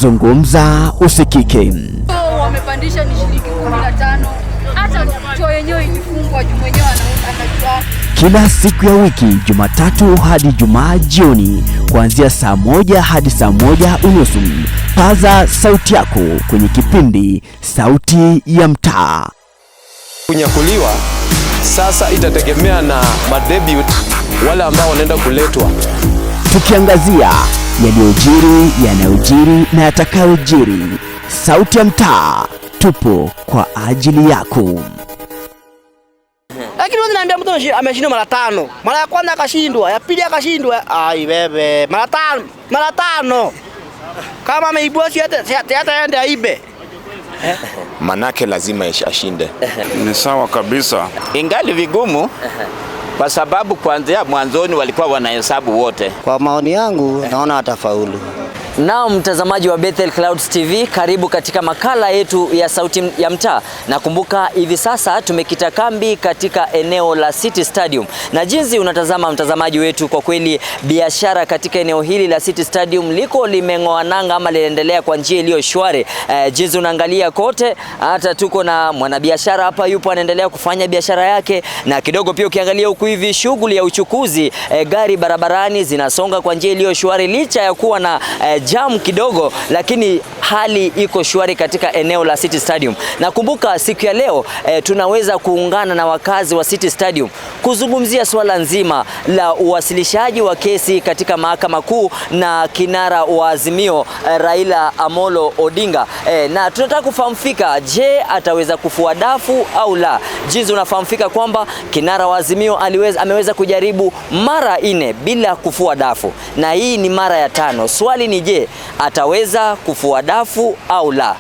Zungumza usikike. Wamepandisha ni shilingi 15. Hata choo yenyewe ilifungwa juu mwenyewe anajua. Kila siku ya wiki, Jumatatu hadi Jumaa jioni, kuanzia saa 1 hadi saa 1:30. Paza sauti yako kwenye kipindi Sauti ya Mtaa. Kunyakuliwa sasa itategemea na madebut wale ambao wanaenda kuletwa. Tukiangazia yaliyojiri, yanayojiri na yatakayojiri. Sauti ya Mtaa, tupo kwa ajili yako. Lakini wewe unaniambia mtu ameshindwa mara tano. Mara ya kwanza akashindwa, ya pili akashindwa. Ai bebe, mara tano, mara tano. Kama ameibua si hata aende aibe. Manake lazima ashinde. Ni sawa kabisa. Ingali vigumu kwa sababu kuanzia mwanzoni walikuwa wanahesabu wote. Kwa maoni yangu naona atafaulu. Naam, mtazamaji wa Bethel Clouds TV, karibu katika makala yetu ya Sauti ya Mtaa. Nakumbuka hivi sasa tumekita kambi katika eneo la City Stadium, na jinsi unatazama mtazamaji wetu, kwa kweli biashara katika eneo hili la City Stadium liko limeng'oa nanga ama linaendelea kwa njia iliyo shwari. Jinsi unaangalia kote, hata tuko na mwanabiashara hapa yupo anaendelea kufanya biashara yake, na kidogo pia ukiangalia huku hivi shughuli ya uchukuzi, gari barabarani zinasonga kwa njia iliyo shwari licha ya kuwa na jam kidogo, lakini hali iko shwari katika eneo la City Stadium. Nakumbuka siku ya leo tunaweza kuungana na wakazi wa City Stadium kuzungumzia swala nzima la uwasilishaji wa kesi katika mahakama kuu na kinara wa Azimio Raila Amolo Odinga, na tunataka kufahamu fika, je, ataweza kufua dafu au la? Jinsi unafahamu fika kwamba kinara wa Azimio ameweza kujaribu mara 4 bila kufua dafu, na hii ni mara ya 5. Swali ni je, ataweza kufua dafu au la?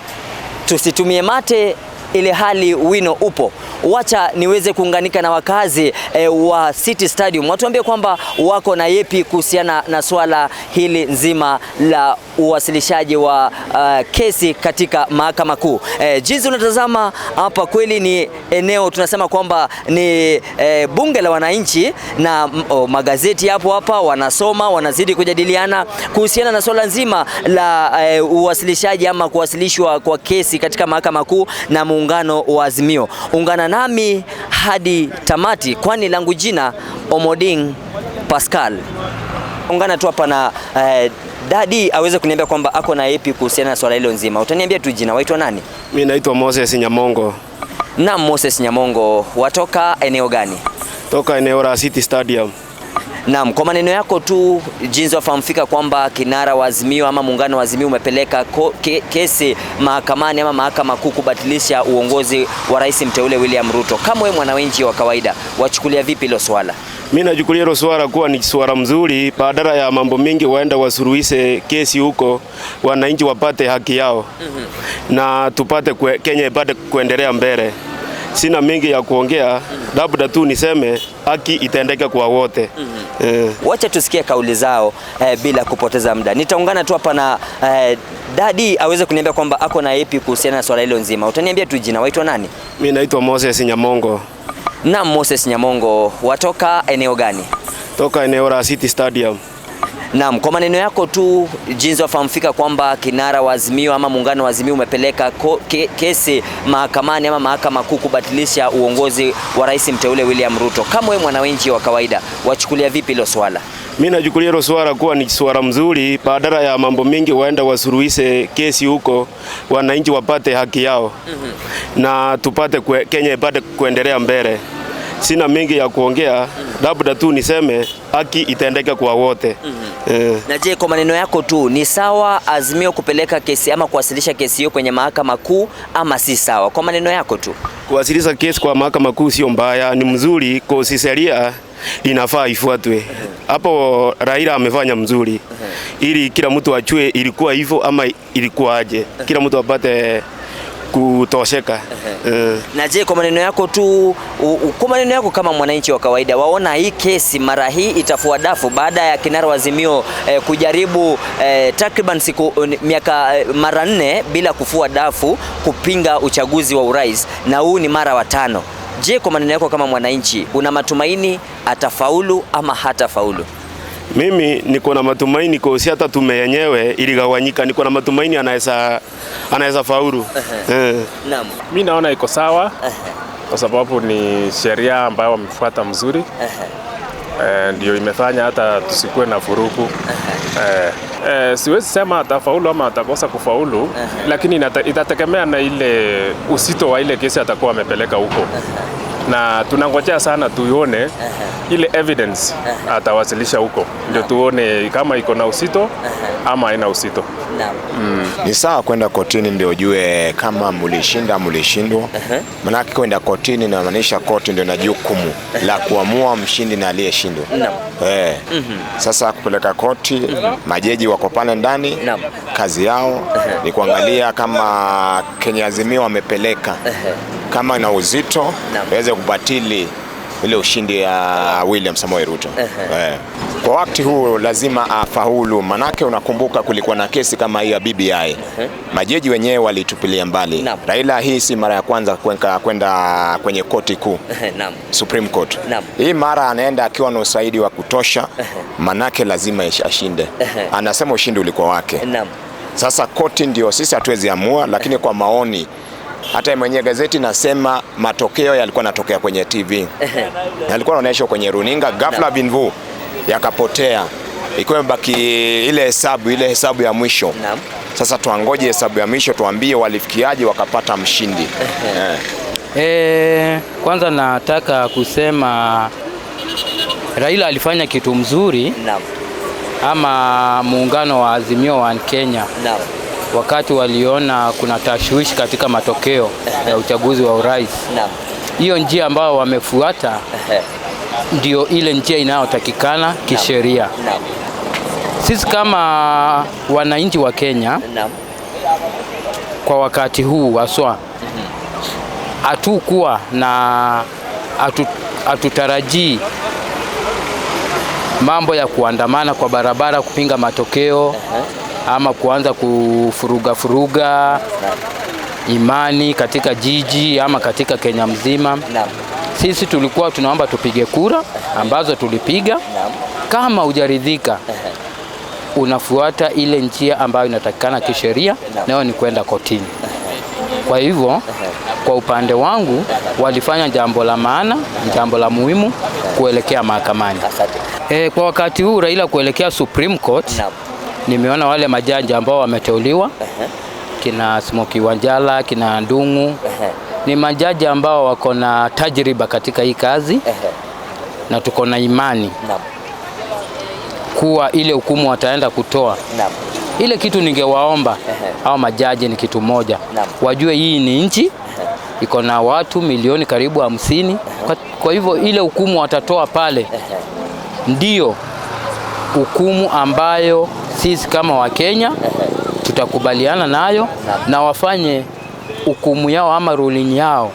Tusitumie mate ile hali wino upo. Wacha niweze kuunganika na wakazi wa City Stadium, watuambie kwamba wako na yepi kuhusiana na swala hili nzima la uwasilishaji wa kesi katika mahakama kuu. Jinsi unatazama hapa, kweli ni eneo tunasema kwamba ni bunge la wananchi, na magazeti hapo hapa wanasoma, wanazidi kujadiliana kuhusiana na swala nzima la uwasilishaji ama kuwasilishwa kwa kesi katika mahakama kuu na muungano wa Azimio. Ungana nami hadi tamati, kwani langu jina Omoding Pascal. Ungana tu hapa na dadi aweze kuniambia kwamba ako na yapi kuhusiana na swala hilo nzima. Utaniambia tu jina, waitwa nani? Mimi naitwa Moses Nyamongo. Naam, Moses Nyamongo, watoka eneo gani? Toka eneo la City Stadium. Naam, kwa maneno yako tu, jinsi wafahamfika kwamba kinara wa Azimio ama muungano wa Azimio umepeleka kesi mahakamani ama mahakama kuu kubatilisha uongozi wa rais mteule William Ruto. Kama wewe mwananchi wa kawaida, wachukulia vipi hilo swala? Mimi nachukulia hilo swala kuwa ni swala mzuri, badala ya mambo mingi waenda wasuluhishe kesi huko, wananchi wapate haki yao. Na tupate Kenya ipate kuendelea mbele. Sina mingi ya kuongea, labda tu niseme haki itendeke kwa wote. Wacha tusikie kauli zao bila kupoteza muda. Nitaungana tu hapa na dadi aweze kuniambia kwamba ako na yapi kuhusiana na swala hilo nzima. Utaniambia tu jina, waitwa nani? Mimi naitwa Moses Nyamongo. Naam, Moses Nyamongo, watoka eneo gani? Toka eneo la City Stadium. Naam, kwa maneno yako tu, jinsi wafahamfika kwamba kinara wa Azimio ama muungano wa Azimio umepeleka kesi mahakamani ama mahakama kuu kubatilisha uongozi wa rais mteule William Ruto. Kama wewe mwananchi wa kawaida, wachukulia vipi hilo swala? Mimi nachukulia hilo swala kuwa ni swala mzuri, badala ya mambo mingi waenda wasuluhishe kesi huko, wananchi wapate haki yao. Na tupate Kenya ipate kuendelea mbele. Sina mingi ya kuongea, labda tu niseme haki itendeke kwa wote. Na je, kwa maneno yako tu, ni sawa Azimio kupeleka kesi ama kuwasilisha kesi hiyo kwenye mahakama kuu ama si sawa? Kwa maneno yako tu. Kuwasilisha kesi kwa mahakama kuu sio mbaya, ni mzuri kwa sheria inafaa ifuatwe. Hapo Raila amefanya mzuri. Ili kila mtu ajue ilikuwa hivyo ama ilikuwa aje. Kila mtu apate kutosheka. Na je, kwa maneno yako tu, kwa maneno yako kama mwananchi wa kawaida, waona hii kesi mara hii itafua dafu baada ya kinara wa Azimio kujaribu takriban siku miaka mara 4 bila kufua dafu kupinga uchaguzi wa urais, na huu ni mara wa 5. Je, kwa maneno yako kama mwananchi, una matumaini atafaulu ama hatafaulu? Mimi niko na matumaini kwa hata tume yenyewe iligawanyika, niko na matumaini anaweza faulu. Naam. Mimi naona iko sawa kwa sababu ni sheria ambayo wamefuata mzuri. Ndio imefanya hata tusikuwe na furuku. Siwezi sema atafaulu ama atakosa kufaulu, lakini itategemea na ile uzito wa ile kesi atakuwa amepeleka huko. Na tunangojea sana tuione ile evidence atawasilisha huko, ndio tuone kama iko na uzito ama haina uzito. Ni sawa kwenda kotini ndio ujue kama mlishinda mlishindwa. Manake kwenda kotini inamaanisha koti ndio na jukumu la kuamua mshindi na aliyeshindwa. Sasa kupeleka koti, majaji wako pale ndani, kazi yao ni kuangalia kama Kenya Azimio wamepeleka kama na uzito waweze kubatili ile ushindi ya William Samoei Ruto. Kwa wakati huu lazima afaulu, manake unakumbuka kulikuwa na kesi kama hiyo ya BBI. Majaji wenyewe walitupilia mbali. Raila hii si mara ya kwanza kwenda kwenye koti kuu. Supreme Court. Hii mara anaenda akiwa na ushahidi wa kutosha, manake lazima ashinde. Anasema ushindi ulikuwa wake. Sasa koti ndio sisi hatuwezi amua, lakini kwa maoni hata mwenye gazeti nasema matokeo yalikuwa yanatokea kwenye TV. Yalikuwa yanaonyeshwa kwenye runinga, ghafla binvu yakapotea. Ikiwa imebaki ile hesabu ya mwisho. Sasa tuangoje hesabu ya mwisho tuambie walifikiaje wakapata mshindi. Kwanza nataka kusema Raila alifanya kitu mzuri. Ama muungano wa Azimio wa Kenya. Wakati waliona kuna tashwishi katika matokeo ya uchaguzi wa urais. Hiyo njia ambayo wamefuata ndio ile njia inayotakikana kisheria. Sisi kama wananchi wa Kenya kwa wakati huu haswa hatukuwa na hatutarajii mambo ya kuandamana kwa barabara kupinga matokeo ama kuanza kufuruga furuga imani katika jiji ama katika Kenya mzima. Sisi tulikuwa tunaomba tupige kura ambazo tulipiga. Kama hujaridhika unafuata ile njia ambayo inatakikana kisheria, nayo ni kwenda kotini. Kwa hivyo kwa upande wangu walifanya jambo la maana, jambo la muhimu kuelekea mahakamani. Kwa wakati huu Raila kuelekea Supreme Court, nimeona wale majaji ambao wameteuliwa, kina Smoky Wanjala, kina Ndungu, ni majaji ambao wako na tajriba katika hii kazi, na tuko na imani kuwa ile hukumu wataenda kutoa. Ile kitu ningewaomba hao majaji ni kitu moja, wajue hii ni nchi iko na watu milioni karibu 50. Kwa hivyo ile hukumu watatoa pale ndio hukumu ambayo sisi kama Wakenya tutakubaliana nayo, na wafanye hukumu yao ama ruling yao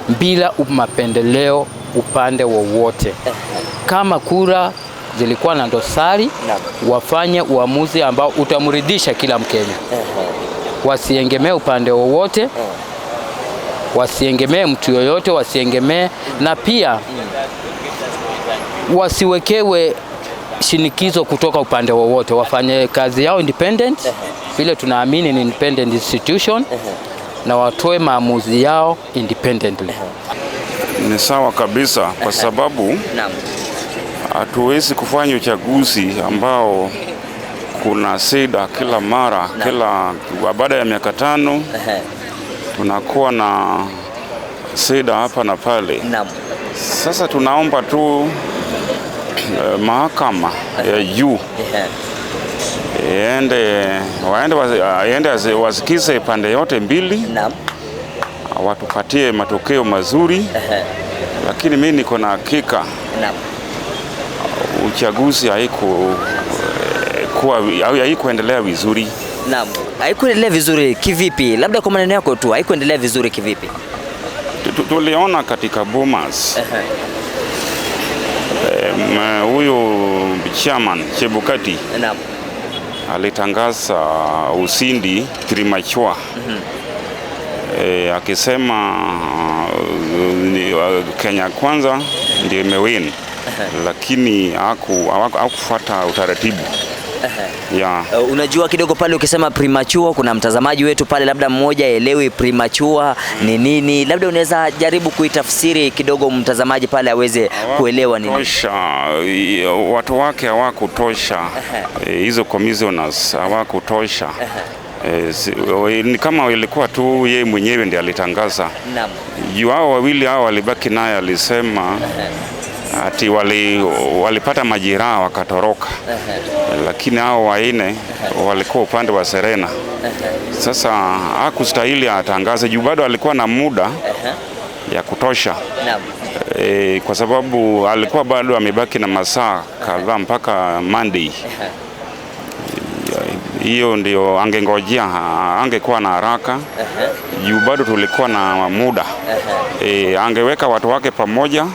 bila mapendeleo upande wowote. Kama kura zilikuwa na dosari, wafanye uamuzi ambao utamridhisha kila Mkenya. Wasiegemee upande wowote, wasiegemee mtu yoyote, wasiegemee, na pia wasiwekewe shinikizo kutoka upande wowote. Wafanye kazi yao independent, vile tunaamini ni independent institution, na watoe maamuzi yao independently. Ni sawa kabisa kwa sababu hatuwezi kufanya uchaguzi ambao kuna shida kila mara, kila baada ya miaka 5 tunakuwa na shida hapa na pale. Sasa tunaomba tu mahakama ya juu waende wasikize pande yote mbili, watupatie matokeo mazuri. Lakini mimi niko na hakika uchaguzi haikuendelea vizuri. Naam, haikuendelea vizuri kivipi? Labda kwa maneno yako tu, haikuendelea vizuri kivipi? Tuliona katika Bomas huyo chairman Chebukati alitangaza ushindi premature, akisema Kenya Kwanza ndio imewin. Lakini hakufuata utaratibu. Yeah. Unajua kidogo pale ukisema premature, kuna mtazamaji wetu pale labda mmoja elewi premature ni nini, labda unaweza jaribu kuitafsiri kidogo mtazamaji pale aweze kuelewa nini. Tosha, watu wake hawakutosha, hizo commissioners hawakutosha. Ni kama ilikuwa tu yeye mwenyewe ndiye alitangaza. Juu hao wawili hao walibaki naye, alisema ati walipata majeraha wakatoroka. Lakini hao wanne walikuwa upande wa Serena. Sasa hakustahili atangaze juu bado alikuwa na muda ya kutosha. Kwa sababu alikuwa bado amebaki na masaa kadhaa mpaka Monday. Hiyo ndio angengojea, angekuwa na haraka juu bado tulikuwa na muda. Angeweka watu wake pamoja,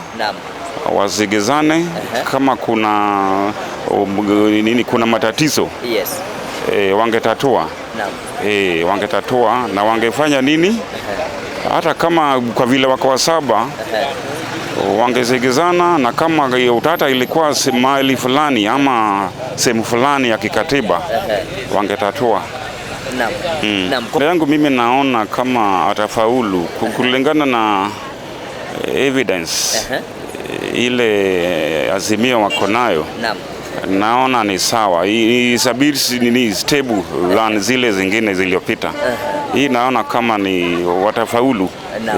wasigizane kama kuna nini, kuna matatizo. Wangetatua. Wangetatua na wangefanya nini? Hata kama kwa vile wako wasaba, wangesigizana, na kama utata ilikuwa mahali fulani ama sehemu fulani ya kikatiba, wangetatua. Yangu mimi naona kama atafaulu kulingana na evidence ile Azimio wako nayo. Naona ni sawa. Isabiri ni stable than zile zingine zilizopita. Hii naona kama ni watafaulu.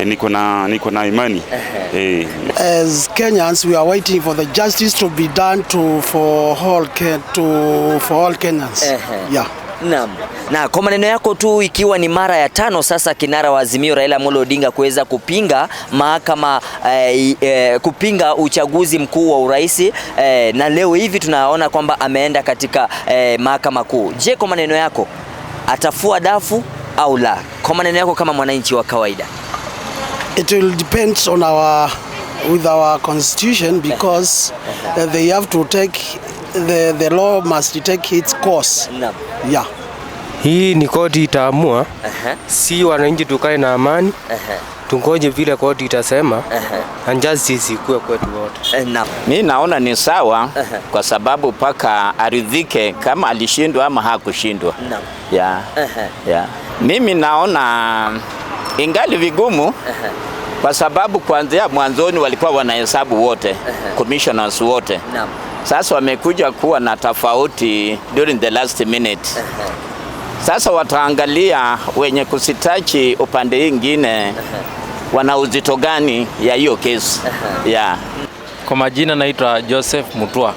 Niko na imani. As Kenyans, we are waiting for the justice to be done for all Kenyans. Yeah. Naam. Na kwa maneno yako tu, ikiwa ni mara ya 5 sasa kinara wa Azimio Raila Amolo Odinga kuweza kupinga mahakama, kupinga uchaguzi mkuu wa urais, na leo hivi tunaona kwamba ameenda katika mahakama kuu. Je, kwa maneno yako atafua dafu au la? Kwa maneno yako kama mwananchi wa kawaida. It will depend on our constitution, because they have to take the law must take its course. Yeah. Hii ni koti itaamua. Si wananchi tukae na amani. Tungoje vile koti itasema. And justice ikuwe kwetu wote. Mimi naona ni sawa kwa sababu paka aridhike kama alishindwa ama hakushindwa. Yeah. Yeah. Mimi naona ingali vigumu kwa sababu kuanzia mwanzoni walikuwa wanahesabu wote, commissioners wote. Sasa wamekuja kuwa na tofauti during the last minute. Sasa wataangalia wenye kusitachi upande ingine wana uzito gani ya hiyo kesi. Yeah. Kwa majina naitwa Joseph Mutua.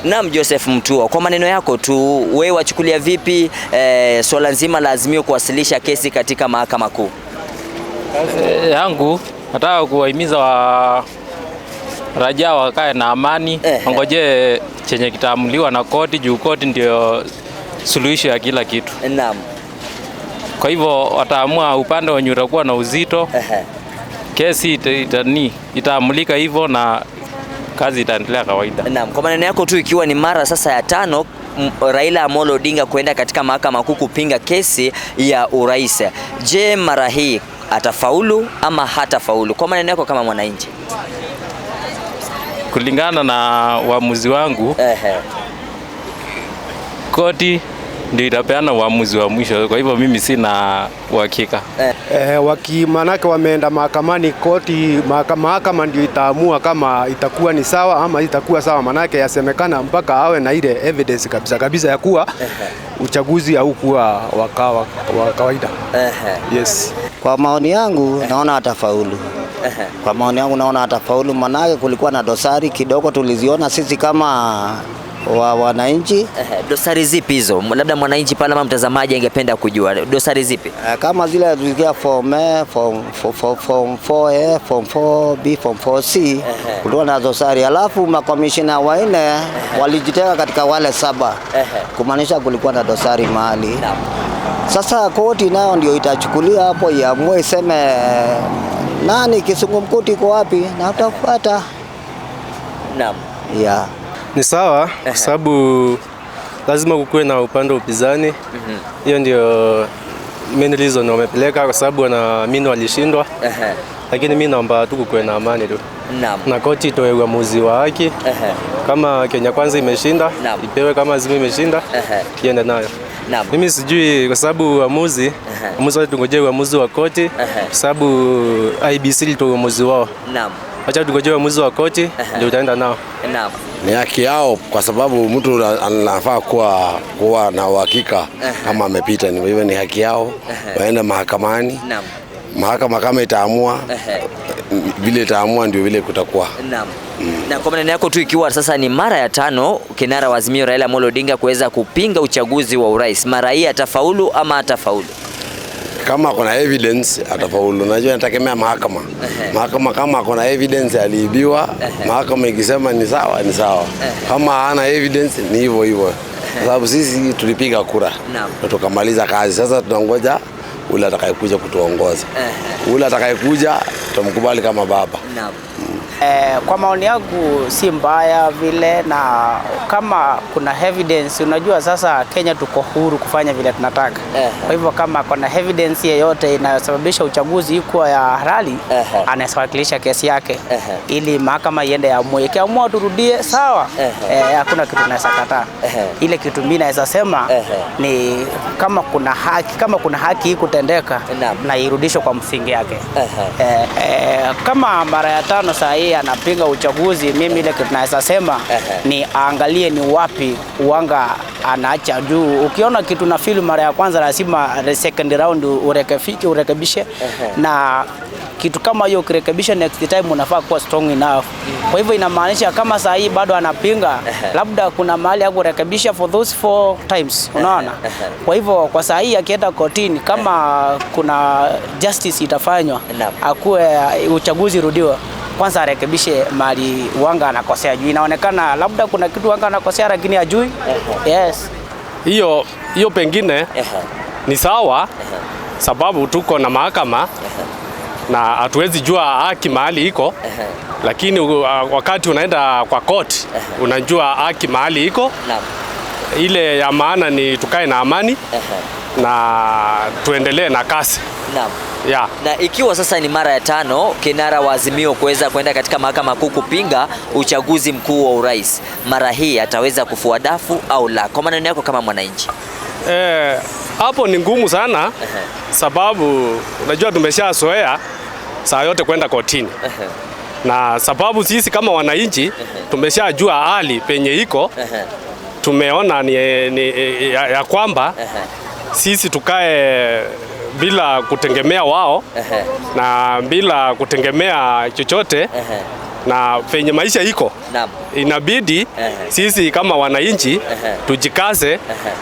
Naam, Joseph Mutua, kwa maneno yako tu, wewe wachukulia vipi swala nzima la Azimio kuwasilisha kesi katika mahakama kuu? Yangu nataka kuwahimiza wa raia wakae na amani, wangoje chenye kitaamuliwa na koti, juu koti ndio suluhisho ya kila kitu. Naam. Kwa hivyo wataamua upande wenye utakuwa na uzito. Kesi itaamulika hivyo na kazi itaendelea kawaida. Naam, kwa maneno yako tu, ikiwa ni mara sasa ya 5 Raila Amolo Odinga kwenda katika mahakama kuu kupinga kesi ya urais. Je, mara hii atafaulu ama hatafaulu? Kwa maneno yako kama mwananchi. Kulingana na uamuzi wangu, koti ndio itapeana uamuzi wa mwisho. Kwa hivyo mimi sina uhakika. Manake wameenda mahakamani, koti mahakama ndio itaamua kama itakuwa ni sawa ama itakuwa sawa. Manake yasemekana mpaka awe na ile evidence kabisa kabisa ya kuwa uchaguzi haukuwa wa kawaida. Yes. Kwa maoni yangu naona atafaulu. Kwa maoni yangu naona atafaulu, manake kulikuwa na dosari kidogo tuliziona sisi kama wananchi. Dosari zipi hizo? Labda mwananchi pale ama mtazamaji angependa kujua dosari zipi? Kama zile tulizikia form A, form 4A, form 4B, form 4C, kulikuwa na dosari. Alafu makomishina wanne walijitenga katika wale 7, kumaanisha kulikuwa na dosari mahali. Sasa koti nayo ndio itachukulia hapo, iamue iseme nani kisungumkuti iko wapi na utafuata. Naam. Yeah. Ni sawa kwa sababu lazima kukuwe na upande wa upinzani. Hiyo ndio main reason wamepeleka, kwa sababu wanaamini walishindwa. Lakini mimi naomba tu kukuwe na amani tu. Na koti itoe uamuzi wa haki. Kama Kenya Kwanza imeshinda, ipewe, kama Azimio imeshinda, iende nayo. Mimi sijui kwa sababu uamuzi wacha tungojee uamuzi wa koti kwa sababu IEBC ilitoa uamuzi wao. Wacha tungojee uamuzi wa koti ndio utaenda nao. Ni haki yao kwa sababu mtu anafaa kuwa na uhakika kama amepita. Ni hivyo, ni haki yao waende mahakamani. Mahakama kama itaamua vile itaamua ndio vile kutakuwa. Na kwa maneno yako tu, ikiwa sasa ni mara ya 5 kinara wa Azimio Raila Amolo Odinga kuweza kupinga uchaguzi wa urais, mara hii atafaulu ama atafaulu? Kama kuna evidence atafaulu. Najua inategemea mahakama. Mahakama kama kuna evidence aliibiwa, mahakama ikisema ni sawa ni sawa. Kama hana evidence ni hivyo hivyo. Kwa sababu sisi tulipiga kura na tukamaliza kazi. Sasa tunangoja ule atakayekuja kutuongoza. Ule atakayekuja tutamkubali kama baba. Kwa maoni yangu si mbaya vile, na kama kuna evidence, unajua sasa Kenya tuko huru kufanya vile tunataka. Kwa hivyo kama kuna evidence yeyote inayosababisha uchaguzi kuwa ya halali, anawakilisha kesi yake ili mahakama iende yaamue. Ikiamua turudie sawa, hakuna kitu naweza kataa. Ile kitu mimi naweza sema ni kama kuna haki kutendeka na irudishwe kwa msingi yake. Kama mara ya 5 saa hii anapinga uchaguzi, mimi ile kitu naweza sema ni aangalie ni wapi uanga anaacha juu. Ukiona kitu na feel mara ya kwanza lazima second round urekebishe. Na kitu kama hiyo ukirekebisha next time unafaa kuwa strong enough. Kwa hivyo inamaanisha kama saa hii bado anapinga, labda kuna mahali ya kurekebisha for those 4 times, unaona? Kwa hivyo kwa saa hii akienda kotini, kama kuna justice itafanywa, akuwe uchaguzi rudiwa, kwanza arekebishe mali wanga anakosea juu. Inaonekana labda kuna kitu wanga anakosea lakini hajui. Yes. Hiyo pengine ni sawa sababu tuko na mahakama na hatuwezi jua haki mahali iko, lakini wakati unaenda kwa court unajua haki mahali iko. Ile ya maana ni tukae na amani na tuendelee na kasi. Yeah. Na ikiwa sasa ni mara ya 5 kinara wa Azimio kuweza kwenda katika mahakama kuu kupinga uchaguzi mkuu wa urais, mara hii ataweza kufua dafu au la? Kwa maneno yako kama mwananchi. Hapo ni ngumu sana sababu unajua tumeshazoea saa yote kwenda kotini. Na sababu sisi kama wananchi tumeshajua hali penye iko, tumeona ni ya kwamba sisi tukae bila kutegemea wao na bila kutegemea chochote na penye maisha iko. Inabidi sisi kama wananchi tujikaze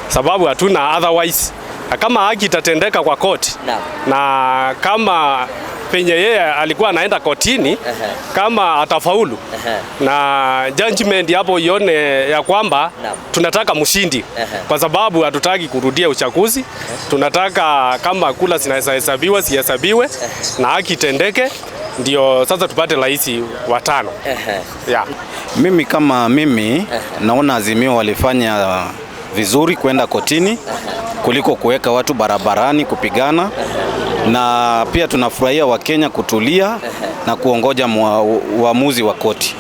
sababu hatuna otherwise. Kama haki itatendeka kwa koti na kama penye yeye alikuwa anaenda kotini, kama atafaulu na judgment hapo ione ya kwamba tunataka mshindi, kwa sababu hatutaki kurudia uchaguzi. Tunataka kama kula zinahesabiwa zihesabiwe na haki itendeke, ndio sasa tupate rais wa 5. Yeah. Mimi kama mimi naona Azimio walifanya vizuri kwenda kotini kuliko kuweka watu barabarani kupigana. Na pia tunafurahia Wakenya kutulia na kuongoja uamuzi wa koti.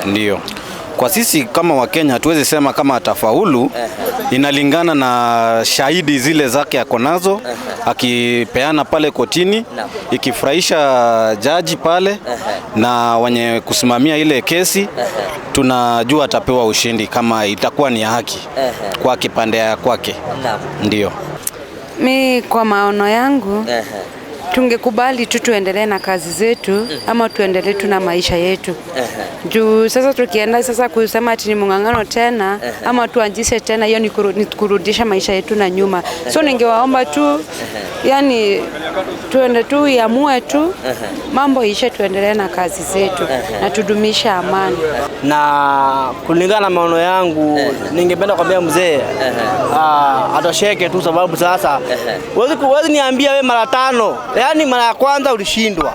Ndio. Kwa sisi kama Wakenya hatuwezi sema kama atafaulu, inalingana na shahidi zile zake ako nazo akipeana pale kotini, ikifurahisha jaji pale na wenye kusimamia ile kesi, tunajua atapewa ushindi kama itakuwa ni haki kwa kipande ya kwake. Ndio. Mi kwa maono yangu tungekubali tu tuendelee na kazi zetu ama tuendelee tu na maisha yetu. Juu sasa tukienda sasa kusema ati ni mungangano tena ama tuanzishe tena, hiyo ni kurudisha maisha yetu na nyuma. So ningewaomba tu yani tuende tu iamue tu mambo ishe, tuendelee na kazi zetu na tudumishe amani. Na kulingana na maono yangu ningependa kuambia mzee atosheke tu, sababu sasa huwezi niambia wewe mara 5. Yaani mara ya kwanza ulishindwa,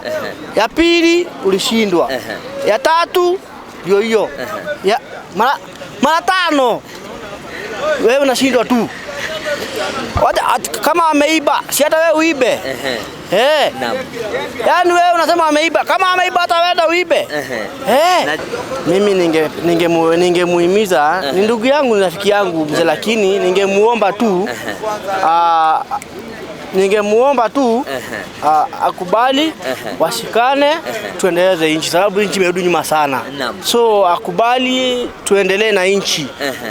ya pili ulishindwa, ya tatu ndio hiyo, ya mara 5 wewe unashindwa tu. Kama ameiba si hata wewe uibe. Yaani wewe unasema ameiba. Kama ameiba hata wewe uibe. Mimi ningemuhimiza, ni ndugu yangu, ni rafiki yangu mzee, lakini ningemuomba tu akubali, washikane, tuendeleze nchi, sababu nchi imerudi nyuma sana. So akubali tuendelee na nchi.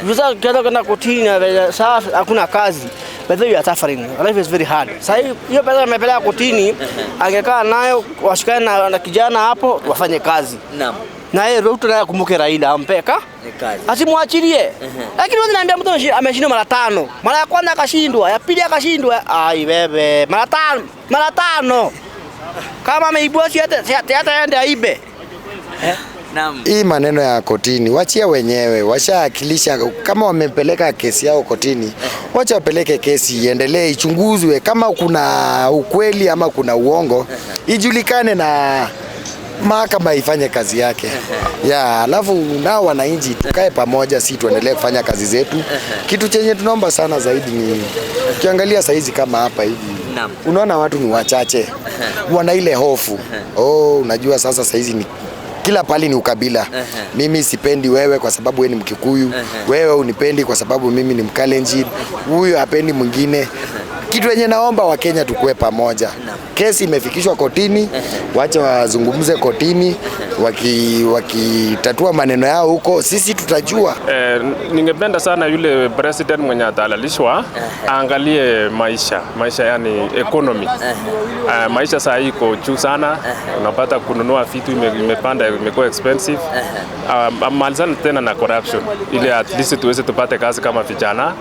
Sasa tukianza kwenda kotini na sasa hakuna kazi. But we are suffering. Life is very hard. Sasa hiyo pesa amepeleka kotini, angekaa nayo washikane na kijana hapo wafanye kazi. Na yeye Ruto naye akumbuke Raila ampeka. Asimwachilie. Lakini wewe unaniambia mtu ameshindwa mara 5. Mara ya kwanza akashindwa, ya pili akashindwa. Ai bebe, mara 5, mara 5. Kama ameibua si hata aende aibe. Hii maneno ya kotini wachia wenyewe, washaakilisha. Kama wamepeleka kesi yao kotini, wacha wapeleke kesi iendelee, ichunguzwe kama kuna ukweli ama kuna uongo, ijulikane na mahakama ifanye kazi yake. Ya, alafu nao wananchi tukae pamoja, si tuendelee kufanya kazi zetu. Kitu chenye tunaomba sana zaidi ni ukiangalia saizi kama hapa hivi, unaona watu ni wachache, wana ile hofu. Oh, unajua sasa saizi ni kila pali ni ukabila. Mimi sipendi wewe kwa sababu wewe ni Mkikuyu, wewe unipendi kwa sababu mimi ni Mkalenjin, huyu hapendi mwingine. Kitu yenye naomba Wakenya tukue pamoja. Kesi imefikishwa kotini, wacha wazungumze kotini, wakitatua maneno yao huko, sisi tutajua. Ningependa sana yule president mwenye atalalishwa aangalie maisha yani economy. Maisha saa hii iko juu sana, unapata kununua vitu imepanda, imekuwa expensive. Amalizane tena na corruption ili at least tuweze tupate kazi kama vijana.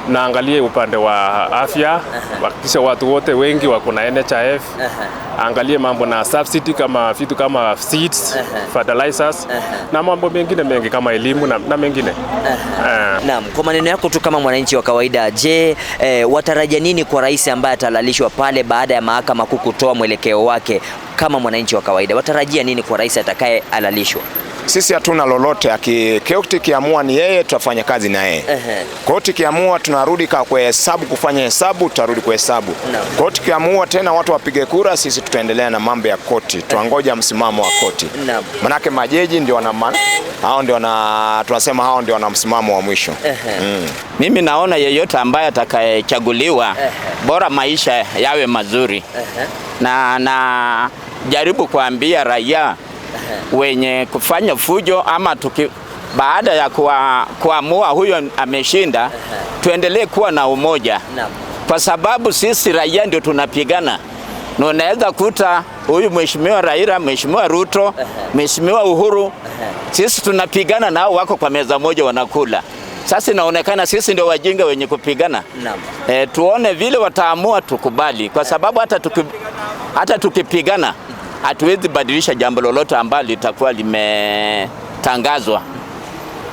Na angalie upande wa afya, hakikisha watu wote wengi wako na NHIF. Angalie mambo na subsidy kama vitu kama seeds, fertilizers na mambo mengine mengi kama elimu na mengine. Naam, kwa maneno yako tu kama mwananchi wa kawaida, je, watarajia nini kwa rais ambaye atalalishwa pale baada ya mahakama kuu kutoa mwelekeo wake? Kama mwananchi wa kawaida, watarajia nini kwa rais atakaye alalishwa? Sisi hatuna lolote. Koti kiamua ni yeye, tutafanya kazi na yeye. Koti kiamua tunarudi kwa hesabu, kufanya hesabu, tutarudi kwa hesabu. Koti kiamua tena watu wapige kura, sisi tutaendelea na mambo ya koti. Tuangoja msimamo wa koti. Manake majeji ndio wana hao ndio wana tunasema hao ndio wana msimamo wa mwisho. Mimi naona yeyote ambaye atakayechaguliwa bora maisha yawe mazuri. Na jaribu kuambia raia wenye kufanya fujo ama baada ya kuamua huyo ameshinda, tuendelee kuwa na umoja. Kwa sababu sisi raia ndio tunapigana. Na unaweza kuta huyu Mheshimiwa Raila, Mheshimiwa Ruto, Mheshimiwa Uhuru, sisi tunapigana nao wako kwa meza moja wanakula. Sasa inaonekana sisi ndio wajinga wenye kupigana. Tuone vile wataamua tukubali, kwa sababu hata tukipigana hatuwezi badilisha jambo lolote ambalo litakuwa limetangazwa.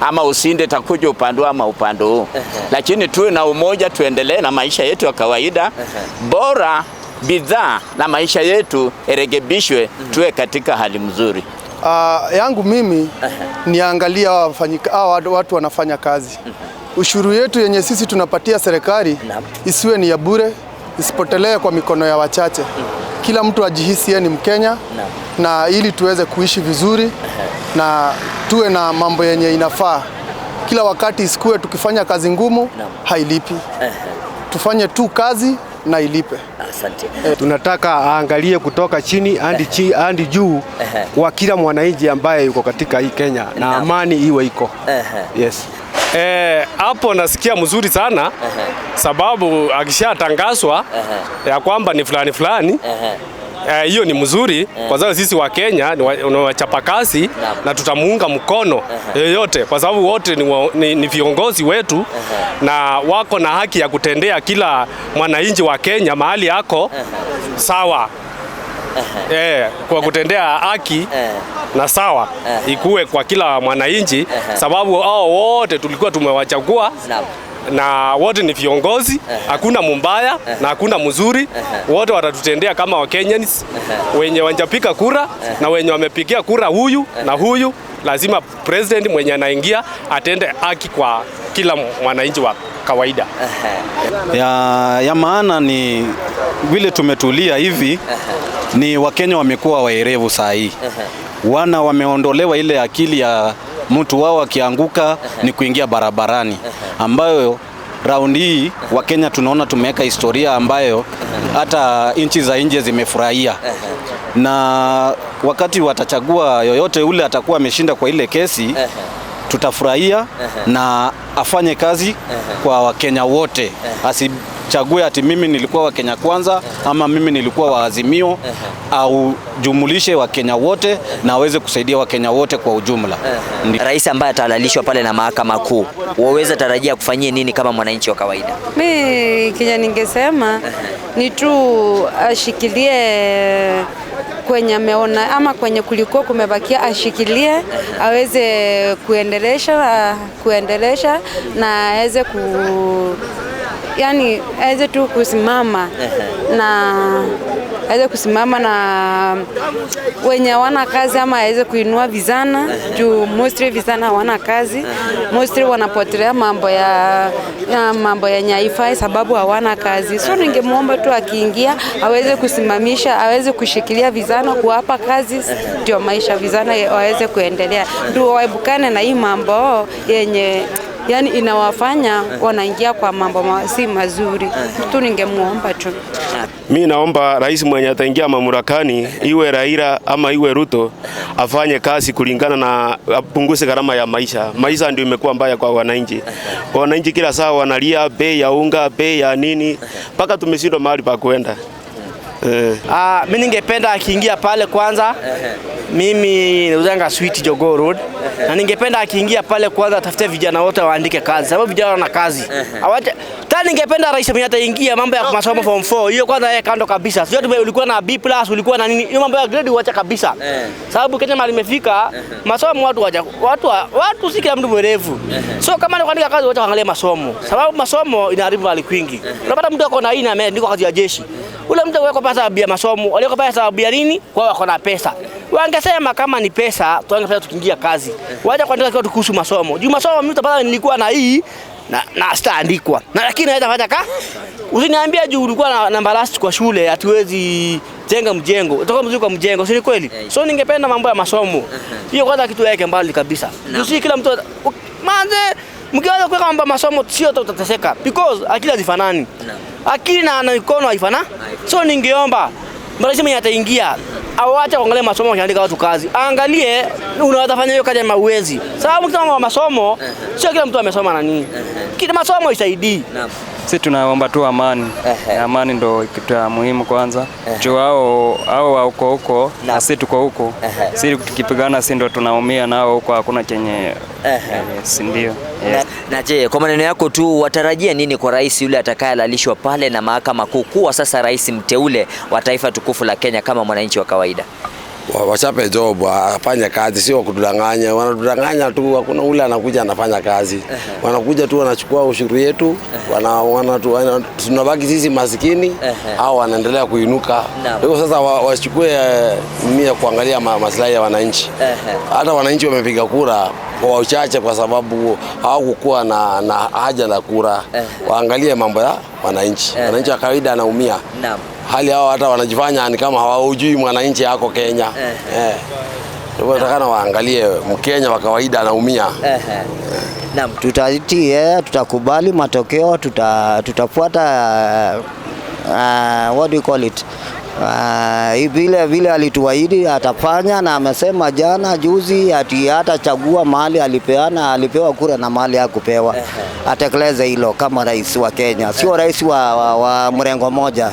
Ama usinde takuja upande ama upande huu. Lakini tuwe na umoja, tuendelee na maisha yetu ya kawaida. Bora bidhaa na maisha yetu erekebishwe, tuwe katika hali mzuri. Yangu mimi niangalia watu wanafanya kazi. Ushuru yetu yenye sisi tunapatia serikali isiwe ni ya bure, isipotelee kwa mikono ya wachache. Kila mtu ajihisi yeye ni Mkenya, na ili tuweze kuishi vizuri na tuwe na mambo yenye inafaa. Kila wakati isikuwe tukifanya kazi ngumu hailipi. Tufanye tu kazi na ilipe. Asante. Tunataka aangalie kutoka chini hadi juu kwa kila mwananchi ambaye yuko katika hii Kenya, na amani iwe iko. Yes. Hapo nasikia mzuri sana, sababu akishatangazwa ya kwamba ni fulani fulani, hiyo ni mzuri kwa sababu sisi wa Kenya ni wachapakazi na tutamuunga mkono yeyote, kwa sababu wote ni viongozi wetu na wako na haki ya kutendea kila mwananchi wa Kenya mahali yako sawa. Kwa kutendea haki na sawa ikuwe kwa kila mwananchi, sababu hao wote tulikuwa tumewachagua na wote ni viongozi, hakuna mbaya na hakuna mzuri. Wote watatutendea kama wa Kenyans, wenye wanjapiga kura na wenye wamepigia kura huyu na huyu. Lazima president mwenye anaingia atende haki kwa kila mwananchi wa kawaida. Ya maana ni Vile tumetulia hivi ni Wakenya wamekuwa waerevu saa hii. Wana wameondolewa ile akili ya mtu wao akianguka ni kuingia barabarani, ambayo raundi hii Wakenya tunaona tumeweka historia ambayo hata nchi za nje zimefurahia. Na wakati watachagua yoyote ule atakuwa ameshinda kwa ile kesi, tutafurahia na afanye kazi kwa Wakenya wote. Asichague ati mimi nilikuwa wa Kenya Kwanza ama mimi nilikuwa wa Azimio, au jumulishe Wakenya wote na aweze kusaidia Wakenya wote kwa ujumla. Rais ambaye atahalalishwa pale na mahakama kuu, waweza tarajia kufanyia nini kama mwananchi wa kawaida? Mimi Kenya ningesema ni tu ashikilie kwenye ameona ama kwenye kulikuwa kumebakia, ashikilie aweze kuendelesha na aweze yani aweze tu kusimama na aweze kusimama na wenye hawana kazi, ama aweze kuinua vijana juu mostly vijana hawana kazi, mostly wanapotelea mambo ya mambo yenye haifai sababu hawana kazi. So ningemuomba tu akiingia aweze kusimamisha, aweze kushikilia vijana, kuwapa kazi, ndio maisha vijana waweze kuendelea, ndio waebukane na hii mambo yenye yani inawafanya wanaingia kwa mambo si mazuri. Tu ningemuomba tu. Mimi naomba rais mwenye ataingia mamlakani, iwe Raila ama iwe Ruto, afanye kazi kulingana na apunguze gharama ya maisha. Maisha ndio imekuwa mbaya kwa wananchi. Wananchi kila saa wanalia bei ya unga, bei ya nini, mpaka tumeshindwa mahali pa kwenda. Mimi ningependa akiingia pale kwanza. Mimi nauzanga sweet Jogoo Road. Na ningependa akiingia pale kwanza atafute vijana wote waandike kazi, sababu vijana wana kazi. Awache. Tena ningependa rais mwenye ataingia mambo ya masomo form 4, hiyo kwanza yeye kando kabisa. Sio tu ulikuwa na B+, ulikuwa na nini? Hiyo mambo ya grade uacha kabisa. Sababu Kenya mahali imefika, masomo watu wacha, watu si kila mtu mwerevu. So kama ni kuandika kazi wacha angalia masomo. Sababu masomo inaharibu hali kwingi. Unapata mtu ako na hii na ameandikwa kazi ya jeshi. Ule mtu wako pesa sababu ya masomo, wale wako pesa sababu ya nini? Kwa wako na pesa. Wangesema kama ni pesa, tuangepesa tukiingia kazi. Wacha kuandika kitu kuhusu masomo. Juu masomo mimi utapata nilikuwa na hii na sitaandikwa. Na lakini naweza fanya ka? Usiniambia juu ulikuwa na namba last kwa shule hatuwezi jenga mjengo. Utakuwa mzuri kwa mjengo, si ni kweli? So ningependa mambo ya masomo. Hiyo kwanza kitu yake mbali kabisa. Juu si kila mtu manze mkianza kuweka mambo masomo sio utateseka because akili hazifanani. Akili na mikono haifana. So ningeomba rais mwenye ataingia awache kuangalia masomo akiandika watu kazi. Angalie unaweza fanya hiyo kazi ama uwezi. Sababu ukisema masomo sio kila mtu amesoma na nini. Kila masomo isaidii. Sisi tunaomba tu amani. Amani ndo kitu ya muhimu kwanza. Juu hao huko huko na sisi tuko huko. Sisi tukipigana sisi ndo tunaumia, nao huko hakuna chenye si ndio. Na je, kwa maneno yako tu watarajia nini kwa rais yule atakayehalalishwa pale na mahakama kuu kuwa sasa rais mteule wa taifa tukufu la Kenya kama mwananchi wa kawaida? Wachape job, afanye kazi, sio kutudanganya. Wanatudanganya tu, hakuna ule anakuja anafanya kazi. Wanakuja tu wanachukua ushuru yetu, tunabaki sisi masikini au wanaendelea kuinuka. Hiyo sasa wachukue nia kuangalia maslahi ya wananchi. Hata wananchi wamepiga kura kwa uchache kwa sababu hawakuwa na haja la kura. Waangalie mambo ya wananchi. Wananchi wa kawaida anaumia. Hali hao hata wanajifanya ni kama hawajui mwananchi yako Kenya. Nataka waangalie Mkenya wa kawaida anaumia. Naam, tutatii, tutakubali matokeo, tutafuata what do you call it? Vile alituahidi atafanya, na amesema jana juzi ati hatachagua mahali alipeana, alipewa kura na mahali hakupewa. Atekeleze hilo kama rais wa Kenya, sio rais wa mrengo moja,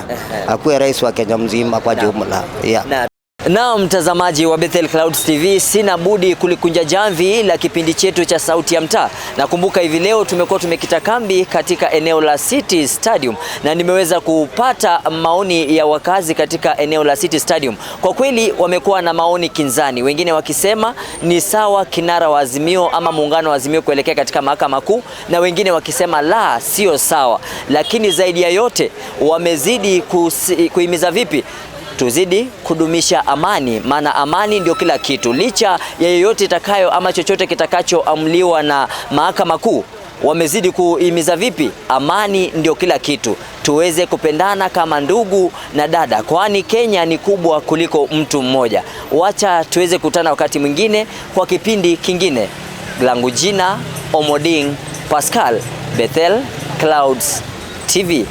akuwe rais wa Kenya mzima kwa jumla. Yeah. Na mtazamaji wa Bethel Clouds TV, sina budi kulikunja jamvi la kipindi chetu cha Sauti ya Mtaa. Nakumbuka hivi leo tumekuwa tumekita kambi katika eneo la City Stadium na nimeweza kupata maoni ya wakazi katika eneo la City Stadium. Kwa kweli wamekuwa na maoni kinzani, wengine wakisema ni sawa kinara wa Azimio ama muungano wa Azimio kuelekea katika mahakama kuu, na wengine wakisema la, sio sawa. Lakini zaidi ya yote wamezidi kuhimiza vipi tuzidi kudumisha amani, maana amani ndio kila kitu. Licha ya yoyote itakayo ama chochote kitakachoamliwa na mahakama kuu, Wamezidi kuhimiza vipi? Amani ndio kila kitu, tuweze kupendana kama ndugu na dada, kwani Kenya ni kubwa kuliko mtu mmoja. Wacha tuweze kutana wakati mwingine kwa kipindi kingine. Langu jina Omoding Pascal, Bethel Clouds TV.